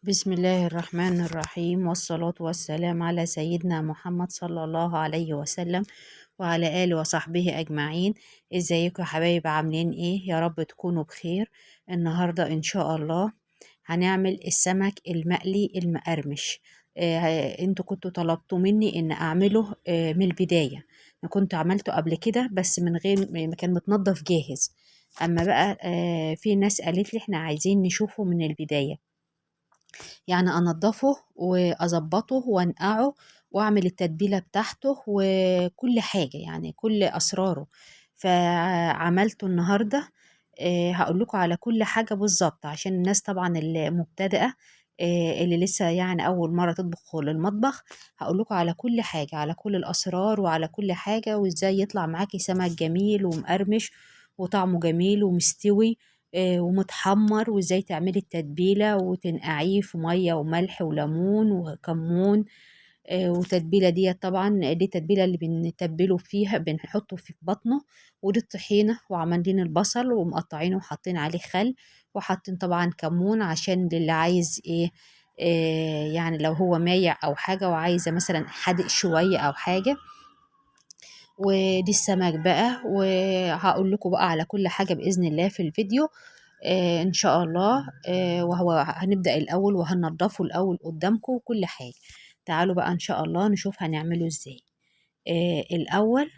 بسم الله الرحمن الرحيم، والصلاة والسلام على سيدنا محمد صلى الله عليه وسلم وعلى آله وصحبه أجمعين. ازيكم يا حبايب؟ عاملين ايه؟ يا رب تكونوا بخير. النهاردة ان شاء الله هنعمل السمك المقلي المقرمش. انتوا كنتوا طلبتوا مني ان اعمله من البداية. انا كنت عملته قبل كده بس من غير ما كان متنضف جاهز. اما بقى في ناس قالت لي احنا عايزين نشوفه من البداية، يعني انضفه واظبطه وانقعه واعمل التتبيله بتاعته وكل حاجة، يعني كل اسراره. فعملته النهارده. هقول لكم على كل حاجة بالظبط عشان الناس طبعا المبتدئه، اللي لسه يعني اول مرة تطبخ للمطبخ. هقول لكم على كل حاجة، على كل الاسرار وعلى كل حاجة، وازاي يطلع معاكي سمك جميل ومقرمش وطعمه جميل ومستوي، ومتحمر، وازاي تعملي التتبيله وتنقعيه في مية وملح وليمون وكمون. وتتبيله ديت طبعا دي التتبيله اللي بنتبله فيها، بنحطه في بطنه. ودي الطحينه، وعاملين البصل ومقطعينه وحاطين عليه خل، وحاطين طبعا كمون عشان للي عايز ايه، يعني لو هو مايع او حاجة وعايزه مثلا حادق شوية او حاجة. ودي السمك بقى، وهقول لكم بقى على كل حاجة باذن الله في الفيديو، ان شاء الله. وهو هنبدأ الاول وهننضفه الاول قدامكم وكل حاجة. تعالوا بقى ان شاء الله نشوف هنعمله ازاي. الاول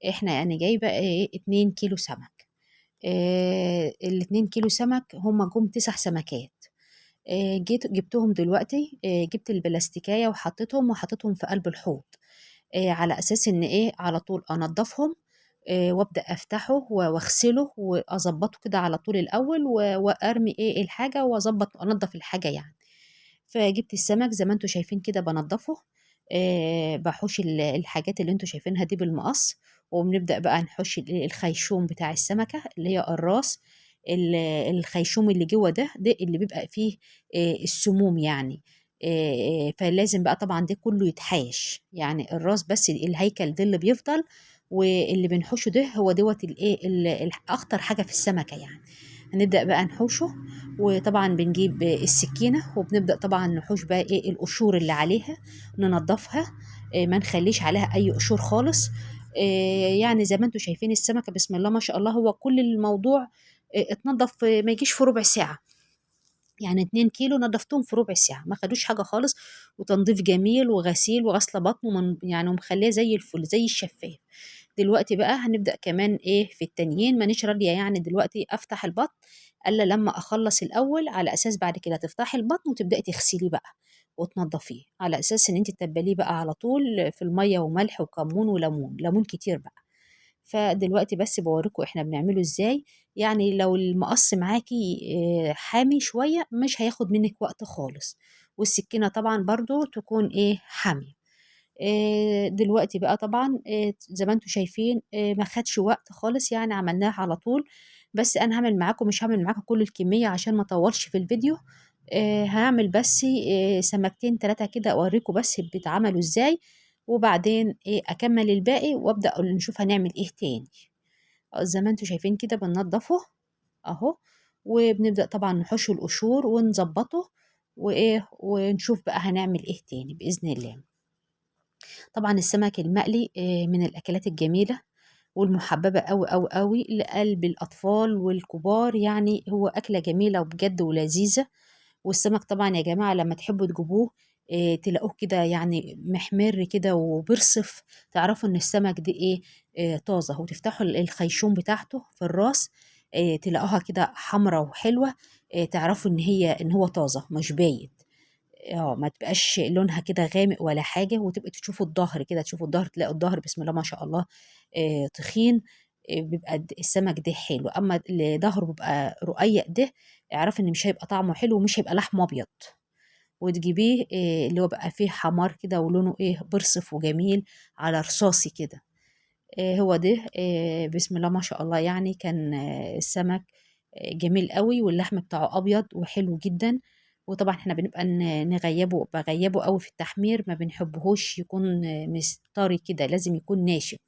احنا انا جايبه 2 كيلو سمك. ال2 كيلو سمك هما جم 9 سمكات. جيت جبتهم دلوقتي، جبت البلاستيكايه وحطيتهم في قلب الحوض، على اساس ان ايه على طول انضفهم، وابدا افتحه واغسله واظبطه كده على طول الاول، وارمي ايه الحاجة واظبط انضف الحاجة يعني. فجبت السمك زي ما انتم شايفين كده بنضفه، بحوش الحاجات اللي انتم شايفينها دي بالمقص، وبنبدا بقى نحوش الخيشوم بتاع السمكة اللي هي الراس، الخيشوم اللي جوه ده اللي بيبقى فيه السموم يعني. فلازم بقى طبعا ده كله يتحاش، يعني الراس بس الهيكل ده اللي بيفضل، واللي بنحوشه ده هو دوت الايه اخطر حاجة في السمكة يعني. هنبدا بقى نحوشه، وطبعا بنجيب السكينة وبنبدا طبعا نحوش بقى ايه القشور اللي عليها، ننضفها، ما نخليش عليها اي قشور خالص. يعني زي ما انتم شايفين السمكة بسم الله ما شاء الله، هو كل الموضوع اتنضف ما يجيش في ربع ساعة، يعني 2 كيلو نضفتهم في ربع ساعة، ما خدوش حاجة خالص، وتنظيف جميل وغسيل وغسله بطن يعني، ومخليه زي الفل زي الشفاف. دلوقتي بقى هنبدأ كمان ايه في التانيين. مانيش راضية يعني دلوقتي افتح البطن الا لما اخلص الاول، على اساس بعد كده تفتحي البطن وتبدأي تغسليه بقى وتنضفيه، على اساس ان انت تتبليه بقى على طول في المية وملح وكمون وليمون، ليمون كتير بقى. فدلوقتي بس بوريكم احنا بنعمله ازاي. يعني لو المقص معاكي حامي شوية مش هياخد منك وقت خالص، والسكينة طبعا برضو تكون ايه حامية. دلوقتي بقى طبعا زي ما انتم شايفين ما خدش وقت خالص، يعني عملناه على طول. بس انا هعمل معاكم، مش هعمل معاكم كل الكمية عشان ما اطولش في الفيديو. هعمل بس سمكتين 3 كده اوريكم بس بيتعملوا ازاي، وبعدين ايه اكمل الباقي وابدا نشوف هنعمل ايه تاني. زي ما انتم شايفين كده بننضفه اهو، وبنبدا طبعا نحوش القشور ونظبطه وايه، ونشوف بقى هنعمل ايه تاني باذن الله. طبعا السمك المقلي من الاكلات الجميلة والمحببه قوي قوي قوي لقلب الاطفال والكبار، يعني هو اكله جميلة وبجد ولذيذه. والسمك طبعا يا جماعة لما تحبوا تجيبوه تلاقوه كده يعني محمر كده وبرصف، تعرفوا ان السمك دي ايه، طازة. وتفتحوا الخيشوم بتاعته في الراس، تلاقوها كده حمرا وحلوه، تعرفوا ان هي ان هو طازة مش بايت، ما تبقاش لونها كده غامق ولا حاجة. وتبقى تشوفوا الظهر كده، تشوفوا الظهر تلاقوا الظهر بسم الله ما شاء الله، تخين، بيبقى السمك ده حلو. اما اللي ظهره بيبقى رقيق ده اعرفوا ان مش هيبقى طعمه حلو ومش هيبقى لحمه ابيض. وتجيبيه اللي هو بقى فيه حمار كده ولونه ايه برصف وجميل على رصاصي كده، هو ده بسم الله ما شاء الله. يعني كان السمك جميل قوي، واللحم بتاعه ابيض وحلو جدا. وطبعا احنا بنبقى نغيبه، بغيبه قوي في التحمير، ما بنحبهوش يكون مستري كده، لازم يكون ناشف.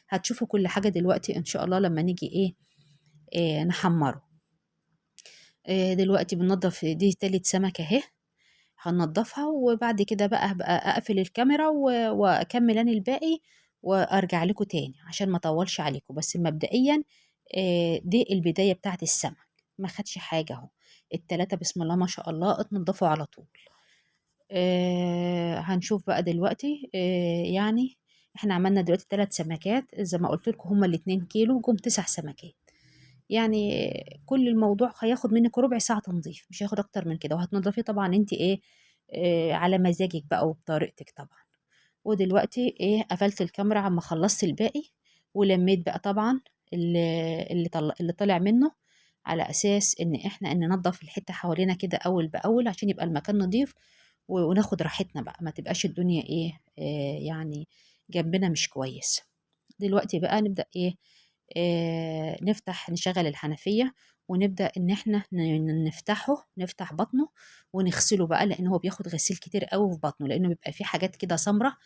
هتشوفوا كل حاجة دلوقتي ان شاء الله لما نيجي ايه نحمره. دلوقتي بننضف دي تالت سمكة اهي. هننضفها، وبعد كده بقى هبقى اقفل الكاميرا واكمل انا الباقي وارجع لكم تاني عشان ما اطولش عليكم. بس مبدئيا دي البداية بتاعت السمك، ما خدش حاجة اهو، التلاتة بسم الله ما شاء الله اتنضفوا على طول. هنشوف بقى دلوقتي، يعني احنا عملنا دلوقتي 3 سمكات زي ما قلت لكم، هما الاتنين كيلو جم 9 سمكات. يعني كل الموضوع هياخد منك ربع ساعة تنظيف، مش هياخد اكتر من كده، وهتنضفيه طبعا انت ايه، على مزاجك بقى وبطريقتك طبعا. ودلوقتي قفلت الكاميرا عما خلصت الباقي، ولميت بقى طبعا اللي طلع منه، على اساس ان احنا ننظف الحتة حوالينا كده اول باول عشان يبقى المكان نظيف وناخد راحتنا بقى، ما تبقاش الدنيا يعني جنبنا مش كويس. دلوقتي بقى نبدأ نفتح نشغل الحنفية ونبدأ إن إحنا نفتح بطنه ونغسله بقى، لأن هو بياخد غسيل كتير قوي في بطنه، لأنه بيبقى فيه حاجات كده سمرة،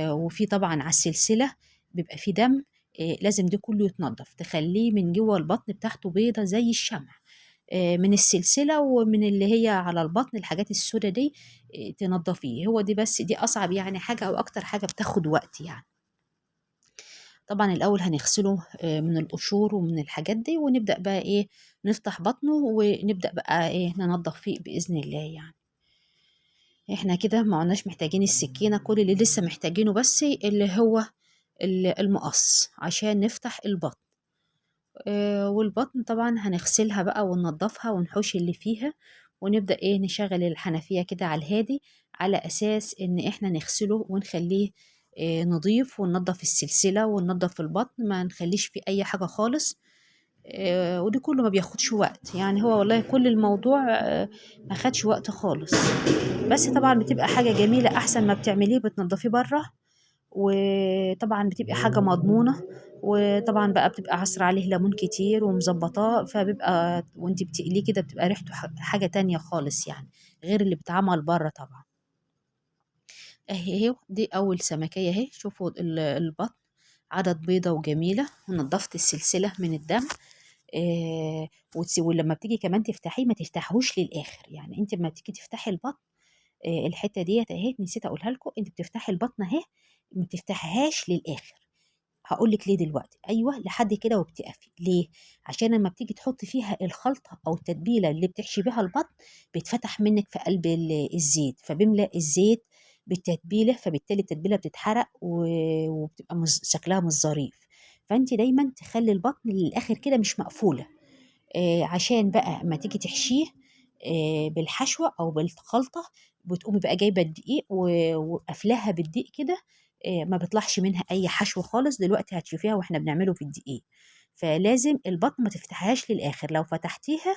وفي طبعا على السلسلة بيبقى فيه دم، لازم ده كله يتنضف، تخليه من جوه البطن بتاعته بيضة زي الشمع، من السلسلة ومن اللي هي على البطن الحاجات السودة دي، تنضفيه. هو دي بس دي أصعب يعني حاجة أو أكتر حاجة بتاخد وقت يعني. طبعا الأول هنغسله، من القشور ومن الحاجات دي، ونبدأ بقى نفتح بطنه ونبدأ بقى ننضف فيه بإذن الله. يعني احنا كده ما عدناش محتاجين السكينة، كل اللي لسه محتاجينه بس اللي هو المقص عشان نفتح البطن. والبطن طبعا هنغسلها بقى وننضفها ونحوش اللي فيها، ونبدأ نشغل الحنفية كده على الهادي، على أساس إن إحنا نغسله ونخليه، نضيف، وننضف السلسلة وننضف البطن، ما نخليش فيه أي حاجة خالص. ودي كله ما بياخدش وقت يعني، هو والله كل الموضوع، ما خدش وقت خالص، بس طبعا بتبقى حاجة جميلة أحسن ما بتعمليه بتنضفيه بره، وطبعا بتبقى حاجة مضمونة، وطبعا بقى بتبقى عصر عليه ليمون كتير ومظبطاه، فبيبقى وانت بتقليه كده بتبقى ريحته حاجة تانية خالص يعني، غير اللي بيتعمل بره طبعا. اهي دي اول سمكية اهي، شوفوا البطن عدد بيضة وجميلة، ونضفت السلسلة من الدم. ولما بتيجي كمان تفتحيه ما تفتحهوش للآخر، يعني انت لما بتيجي تفتحي البطن، الحتة ديت اهي نسيت اقولها لكم، انت بتفتحي البطن اهي ما بتفتحيهاش للآخر. هقول لك ليه دلوقتي. ايوه لحد كده وبتقفي ليه؟ عشان لما بتيجي تحطي فيها الخلطة او التتبيله اللي بتحشي بيها البطن بيتفتح منك في قلب الزيت، فبيملأ الزيت بالتتبيله، فبالتالي التتبيله بتتحرق وبتبقى شكلها مش ظريف. فانت دايما تخلي البطن للاخر كده مش مقفولة، عشان بقى اما تيجي تحشيه، بالحشوه او بالخلطه بتقومي بقى جايبه الدقيق وقافلاها بالدقيق كده، ما بيطلعش منها اي حشو خالص. دلوقتي هتشوفيها واحنا بنعمله في الدقيق. فلازم البطن ما تفتحهاش للاخر، لو فتحتيها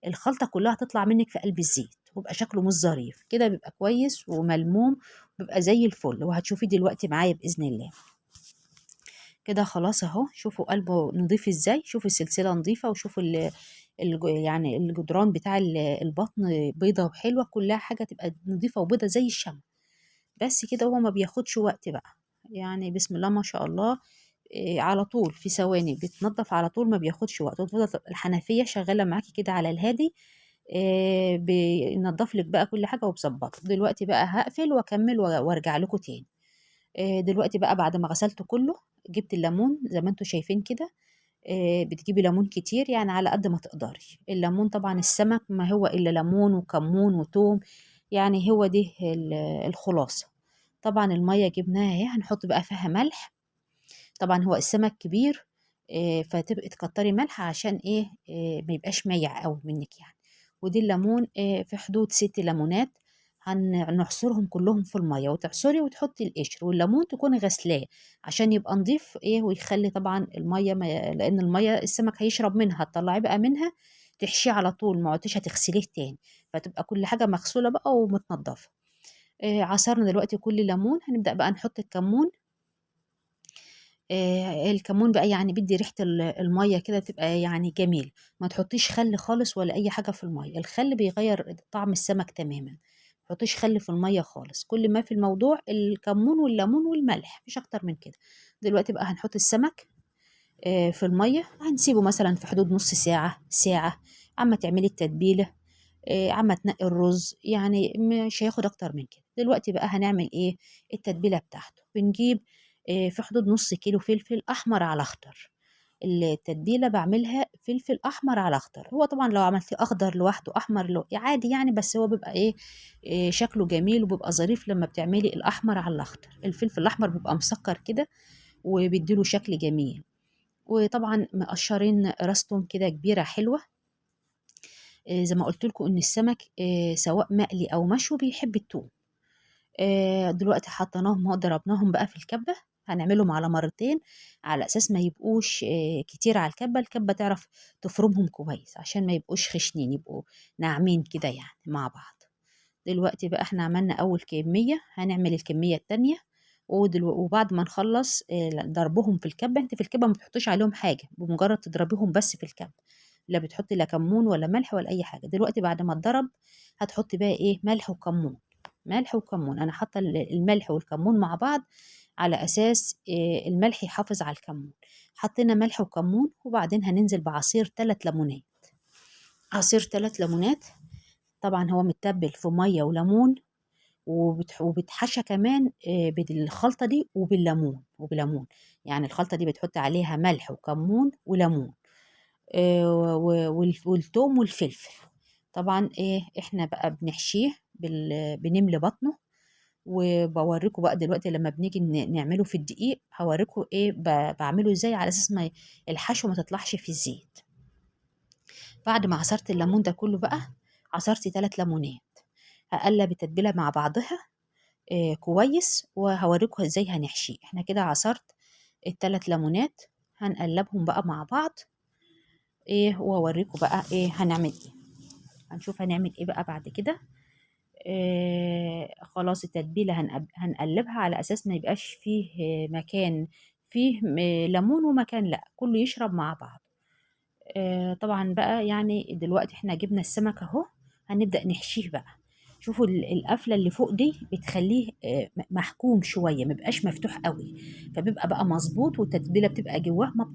الخلطة كلها هتطلع منك في قلب الزيت ويبقى شكله مش ظريف كده، بيبقى كويس وملموم وبيبقى زي الفل، وهتشوفيه دلوقتي معايا باذن الله. كده خلاص اهو، شوفوا قلبه نظيف ازاي، شوفوا السلسلة نظيفة، وشوفوا الجدران بتاع البطن بيضة وحلوه، كلها حاجة تبقى نظيفة وبيضه زي الشمع. بس كده هو ما بياخدش وقت بقى يعني، بسم الله ما شاء الله، على طول في ثواني بيتنضف على طول، ما بياخدش وقت. وتفضل الحنفية شغالة معاكي كده على الهادي، بينضف لك بقى كل حاجة وبظبطه. دلوقتي بقى هقفل واكمل وارجع لكم تاني. دلوقتي بقى بعد ما غسلته كله جبت الليمون زي ما انتم شايفين كده، بتجيبي ليمون كتير يعني على قد ما تقدري. الليمون طبعا السمك ما هو الا ليمون وكمون وتوم، يعني هو ده الخلاصة. طبعا المية جبناها اهي، هنحط بقى فيها ملح. طبعا هو السمك كبير، فتبقي تكتري ملح عشان ما يبقاش مايع قوي منك يعني. ودي الليمون، في حدود 6 ليمونات هنعصرهم كلهم في المية، وتعصري وتحطي القشر، والليمون تكوني غسلاه عشان يبقى نضيف ويخلي طبعا المية ما، لان المية السمك هيشرب منها، تطلعيه بقى منها تحشيه على طول، ما عدتيش هتغسليه تاني، فتبقى كل حاجة مغسوله بقى ومتنضفه. عصرنا دلوقتي كل ليمون، هنبدا بقى نحط الكمون. الكمون بقى بيدي ريحه المية كده، تبقى جميل. ما تحطيش خل خالص ولا اي حاجة في المية، الخل بيغير طعم السمك تماما. ما تحطيش خل في المية خالص، كل ما في الموضوع الكمون والليمون والملح، مفيش اكتر من كده. دلوقتي بقى هنحط السمك، في المية، هنسيبه مثلا في حدود نص ساعة ساعة عما تعملي التتبيله. عما تنقي الرز، يعني مش هياخد اكتر من كده. دلوقتي بقى هنعمل ايه التتبيله بتاعته. بنجيب في حدود نص كيلو فلفل احمر على اخضر. التتبيله بعملها فلفل احمر على اخضر، هو طبعا لو عملتيه اخضر لوحده احمر لو عادي يعني، بس هو بيبقى ايه، شكله جميل وبيبقى ظريف لما بتعملي الاحمر على الاخضر. الفلفل الاحمر بيبقى مسكر كده وبيديله شكل جميل. وطبعا مقشرين راس توم كده كبيرة حلوة. زي ما قلت لكم ان السمك سواء مقلي او مشوي بيحب التوم. دلوقتي حطيناهم اهو، ضربناهم بقى في الكبه، هنعملهم على مرتين على اساس ما يبقوش كتير على الكبه، الكبه تعرف تفرمهم كويس عشان ما يبقوش خشنين، يبقوا ناعمين كده يعني مع بعض. دلوقتي بقى احنا عملنا اول كمية، هنعمل الكمية التانية. وبعد ما نخلص ضربهم في الكبه، انت في الكبه ما بتحطيش عليهم حاجة، بمجرد تضربيهم بس في الكبه، لا بتحطي لا كمون ولا ملح ولا اي حاجة. دلوقتي بعد ما اتضرب هتحطي بقى ايه، ملح وكمون. ملح وكمون، انا حاطه الملح والكمون مع بعض على اساس الملح يحافظ على الكمون. حطينا ملح وكمون، وبعدين هننزل بعصير 3 ليمونات. عصير 3 ليمونات، طبعا هو متبل في مية وليمون، وبتحشى كمان بالخلطه دي وبالليمون، وبليمون يعني الخلطة دي بتحط عليها ملح وكمون وليمون، والثوم والفلفل. طبعا ايه احنا بقى بنحشيه بنملي بطنه. وبوريكم بقى دلوقتي لما بنيجي نعمله في الدقيق هوريكم ايه بعمله ازاي على اساس ما الحشو ما تطلعش في الزيت. بعد ما عصرت الليمون ده كله بقى، عصرت 3 ليمونات، هقلب التتبيله مع بعضها كويس، وهوريكم ازاي هنحشيه. احنا كده عصرت ال3 ليمونات، هنقلبهم بقى مع بعض ايه، وهوريكم بقى ايه هنعمل ايه. هنشوف هنعمل ايه بقى بعد كده. خلاص التتبيله هنقلبها على اساس ما يبقاش فيه مكان فيه ليمون ومكان لا، كله يشرب مع بعض. طبعا بقى يعني دلوقتي احنا جبنا السمك اهو، هنبدأ نحشيه بقى. شوفوا القفله اللي فوق دي بتخليه محكوم شوية، ما بيبقاش مفتوح قوي، فبيبقى بقى مظبوط، والتتبيله بتبقى جواه ما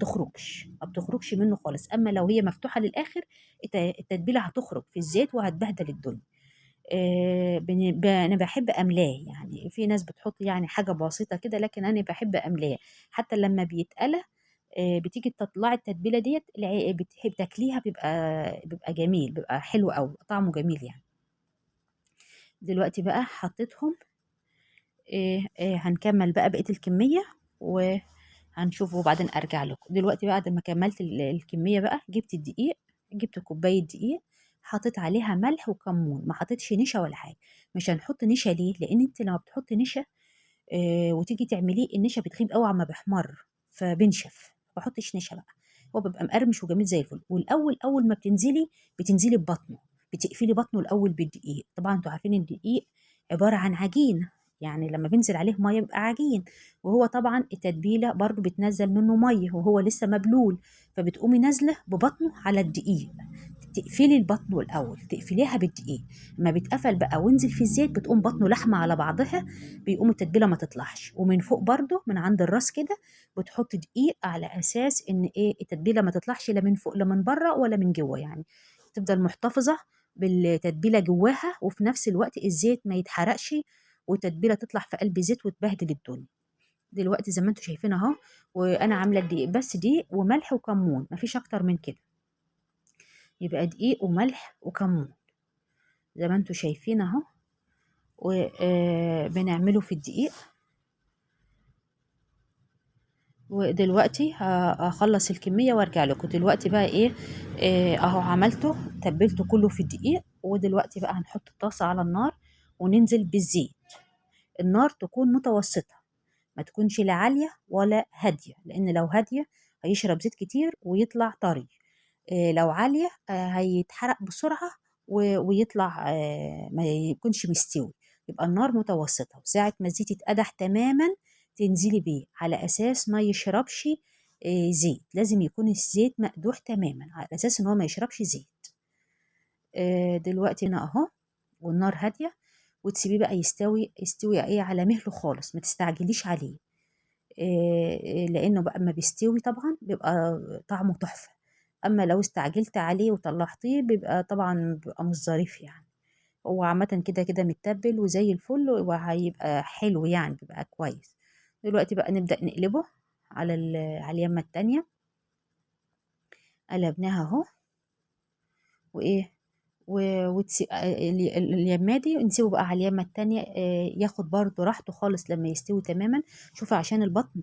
بتخرجش منه خالص. اما لو هي مفتوحة للاخر التتبيله هتخرج في الزيت وهتبهدل الدنيا. انا بحب املاه، يعني في ناس بتحط يعني حاجة بسيطة كده، لكن انا بحب املاه. حتى لما بيتقلى بتيجي تطلعي التتبيله ديت، بتحب تاكليها، بيبقى جميل، بيبقى حلو قوي، طعمه جميل يعني. دلوقتي بقى حطيتهم، هنكمل بقى بقية الكمية وهنشوفه وبعدين ارجع لكم. دلوقتي بعد ما كملت الكمية بقى، جبت الدقيق، جبت كوباية دقيق، حطيت عليها ملح وكمون، ما حطيتش نشا ولا حاجة. مش هنحط نشا ليه؟ لان انت لما بتحطي نشا وتيجي تعمليه النشا بتغيب قوي عما بيحمر فبنشف، ما بحطش نشا بقى، هو بيبقى مقرمش وجميل زي الفل. والاول اول ما بتنزلي ببطنه، بتقفلي بطنه الاول بالدقيق. طبعا انتوا عارفين الدقيق عبارة عن عجين، يعني لما بينزل عليه مية بيبقى عجين، وهو طبعا التتبيله برضو بتنزل منه مية وهو لسه مبلول، فبتقومي نازله ببطنه على الدقيق، تقفلي البطن الاول، تقفليها بالدقيق. لما بيتقفل بقى وينزل في الزيت بتقوم بطنه لحمه على بعضها، بيقوم التتبيله ما تطلعش. ومن فوق برضو من عند الراس كده بتحط دقيق على اساس ان ايه التتبيله ما تطلعش لا من فوق لا من بره ولا من جوه، يعني تفضل محتفظة بالتتبيله جواها، وفي نفس الوقت الزيت ما يتحرقش والتتبيله تطلع في قلب زيت وتبهدل الدنيا. دلوقتي زي ما انتم شايفين اهو، وانا عامله الدقيق بس دقيق وملح وكمون، مفيش اكتر من كده، يبقى دقيق وملح وكمون زي ما انتم شايفين اهو. وبنعمله في الدقيق. ودلوقتي هخلص الكمية وارجع لكم. دلوقتي بقى ايه، اهو عملته، تبلته كله في الدقيق. ودلوقتي بقى هنحط الطاسه على النار وننزل بالزيت. النار تكون متوسطه، ما تكونش لا عالية ولا هادية، لان لو هادية هيشرب زيت كتير ويطلع طري، لو عالية، هيتحرق بسرعة ويطلع، ما يكونش مستوي. يبقى النار متوسطه، وساعة ما الزيت يتقدح تماما تنزلي بيه على اساس ما يشربش، زيت. لازم يكون الزيت مقدوح تماما على اساس ان هو ما يشربش زيت. دلوقتي هنا اهو والنار هادية، وتسيبيه بقى يستوي ايه على مهله خالص، ما تستعجليش عليه، لانه بقى ما بيستوي طبعا بيبقى طعمه تحفة. اما لو استعجلت عليه وطلعتيه بيبقى طبعا بيبقى مش ظريف يعني. هو عامة كده كده متبل وزي الفل، وهيبقى حلو يعني، بيبقى كويس. دلوقتي بقى نبدأ نقلبه على اليمة التانية. قلبناها اهو، وايه اليمة دي نسيبه بقى على اليمة التانية، ياخد برضو راحته خالص لما يستوي تماما. شوفوا عشان البطن،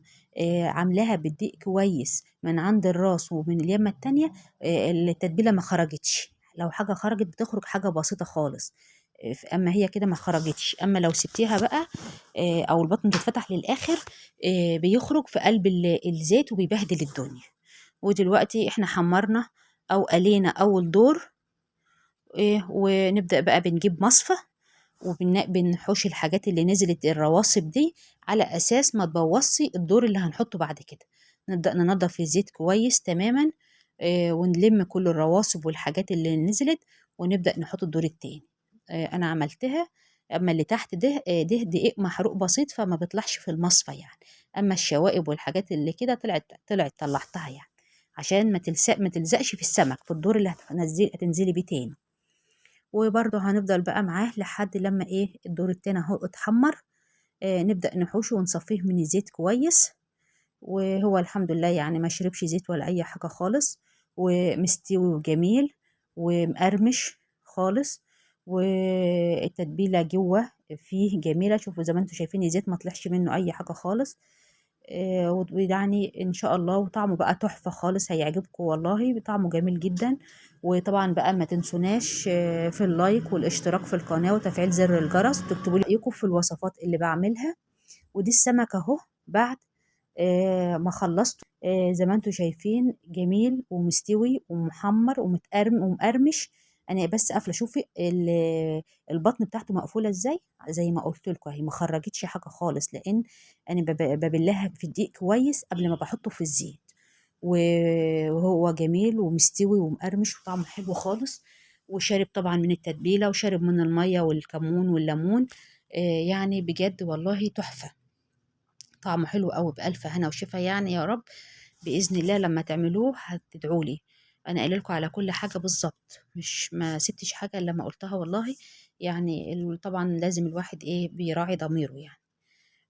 عاملاها بالدقيق كويس من عند الراس ومن اليمة التانية، التتبيلة ما خرجتش. لو حاجة خرجت بتخرج حاجة بسيطة خالص، اما هي كده ما خرجتش. اما لو سبتيها بقى، او البطن تتفتح للاخر، بيخرج في قلب الزيت وبيبهدل الدنيا. ودلوقتي احنا حمرنا او قلينا اول دور، ونبدأ بقى بنجيب مصفى وبنحوش الحاجات اللي نزلت الرواسب دي على اساس ما تبوظش الدور اللي هنحطه بعد كده. نبدأ ننظف الزيت كويس تماما، ونلم كل الرواسب والحاجات اللي نزلت، ونبدأ نحط الدور التاني. انا عملتها. اما اللي تحت ده، ده دقيق محروق بسيط فما بيطلعش في المصفى يعني. اما الشوائب والحاجات اللي كده طلعت طلعتها يعني، عشان ما تلزقش في السمك في الدور اللي هتنزلي بيه تاني. وبرده هنفضل بقى معاه لحد لما الدور التاني اهو اتحمر، نبدأ نحوشه ونصفيه من الزيت كويس. وهو الحمد لله يعني ما شربش زيت ولا اي حاجة خالص، ومستوي وجميل ومقرمش خالص، والتتبيلة جوه فيه جميلة. شوفوا زي ما انتم شايفين الزيت ما طلعش منه اي حاجة خالص، ويعني ان شاء الله وطعمه بقى تحفة خالص، هيعجبكم والله، طعمه جميل جدا. وطبعا بقى ما تنسوناش، في اللايك والاشتراك في القناة وتفعيل زر الجرس، وتكتبوا لي رأيكم في الوصفات اللي بعملها. ودي السمك اهو بعد، ما خلصت، زي ما انتم شايفين جميل ومستوي ومحمر ومقرمش. انا بس قافله، شوفي البطن بتاعته مقفوله ازاي، زي ما قلت لكم اهي ما خرجتش حاجه خالص، لان انا ببلها في الدقيق كويس قبل ما بحطه في الزيت، وهو جميل ومستوي ومقرمش وطعمه حلو خالص، وشارب طبعا من التتبيله وشارب من الميه والكمون والليمون، يعني بجد والله تحفه، طعمه حلو قوي. بألف هنا وشفا يعني يا رب بإذن الله لما تعملوه هتدعوا لي. انا قايله لكم على كل حاجه بالظبط، مش ما سبتش حاجه الا لما قلتها والله يعني. طبعا لازم الواحد بيراعي ضميره يعني.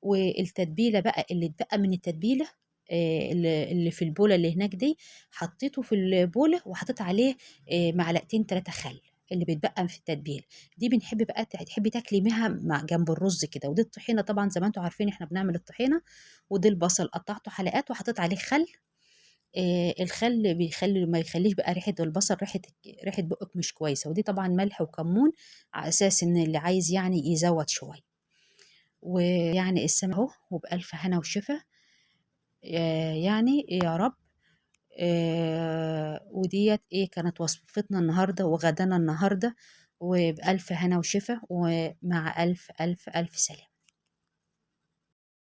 والتتبيله بقى اللي اتبقى من التتبيله، اللي في البوله اللي هناك دي، حطيته في البوله وحطيت عليه، معلقتين 3 خل اللي بيتبقى في التتبيله دي. بنحب بقى تحبي تاكلي منها مع جنب الرز كده. ودي الطحينه طبعا زي ما انتم عارفين احنا بنعمل الطحينه. ودي البصل قطعته حلقات وحطيت عليه خل، الخل بيخلي ما يخليش بقى ريحه البصل، ريحه بقك مش كويسه. ودي طبعا ملح وكمون على اساس ان اللي عايز يعني يزود شويه. ويعني السمك اهو، وبألف هنا وشفا، يعني يا رب. وديت كانت وصفتنا النهارده وغدانا النهارده، وبألف هنا وشفا، ومع ألف ألف ألف سلامة.